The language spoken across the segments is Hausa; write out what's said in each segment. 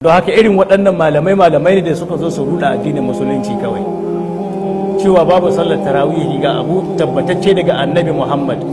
Don haka irin waɗannan malamai malamai ne da suka zo su ruɗa addinin musulunci kawai, cewa babu sallar tarawihi. Ga abu tabbatacce daga Annabi Muhammad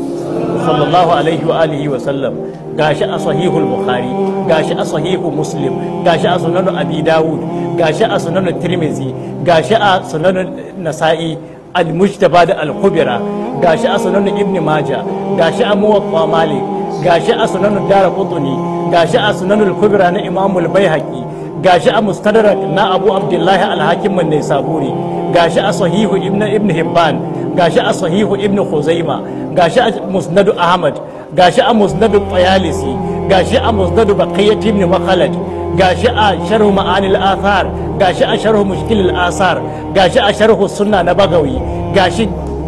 sallallahu alaihi wa alihi wa sallam, gashi a Sahihul Bukhari, gashi a Sahihu Muslim, gashi a Sunan Abi Dawud, gashi a Sunan Tirmizi, gashi a Sunan Nasa'i al-Mujtaba da al-Kubra, gashi a Sunan Ibn Majah, gashi a Muwatta Malik, gashi a Sunan Daraqutni, gashi a Sunan al-Kubra na Imam al-Baihaqi, gashi a Mustadrak na Abu Abdullahi al-Hakim an-Naisaburi, gashi a Sahihu Ibn Hibban, gashi a Sahihu Ibn Khuzaima, gashi a Musnad Ahmad, gashi a Musnad Tayalisi, gashi a Musnad Baqiyat ibn Makhlad, gashi a Sharh Ma'ani al-Athar, gashi a Sharh Mushkil al-Asar, gashi a Sharh Sunna na Bagawi, gashi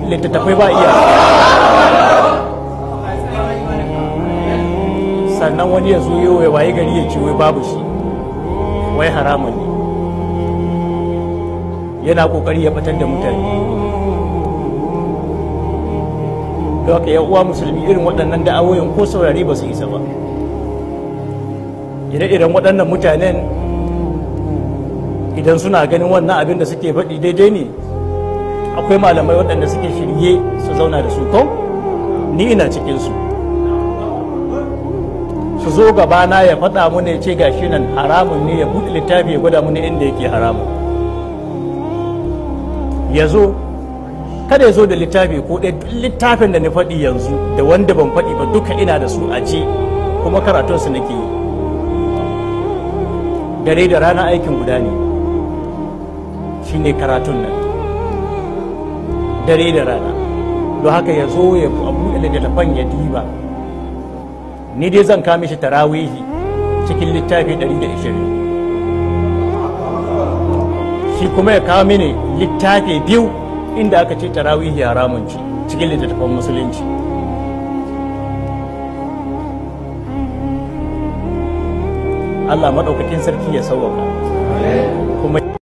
littattafai ba iya. Sannan wani ya zo yau ya waye gari ya ce wai babu shi, wai haramun ne, yana kokari ya batar da mutane. Don haka yan uwa musulmi, irin waɗannan da'awoyin ko saurari ba su isa ba. Ire-iren waɗannan mutanen, idan suna ganin wannan abin da suke faɗi daidai ne, akwai malamai waɗanda suke shirye su zauna da su, ko ni ina cikinsu, su zo gabana ya faɗa mana, ya ce gashi nan haramun ne, ya buɗe littafi ya gwada mana inda yake haramun. Ya zo, kada ya zo da littafi ko ɗaya. Duk littafin da na faɗi yanzu da wanda ban faɗi ba, duka ina da su a ce, kuma karatunsu nake yi dare da rana. Aikin guda ne, shine karatun nan dare da rana. Don haka ya zo ya buɗe littattafan ya diba. Ni dai zan kame shi tarawihi cikin littafi 120, shi kuma ya kawo mini littafi biyu inda aka ce tarawihi haramun ci cikin littattafan musulunci. Allah maɗaukakin sarki ya sauwaka kuma.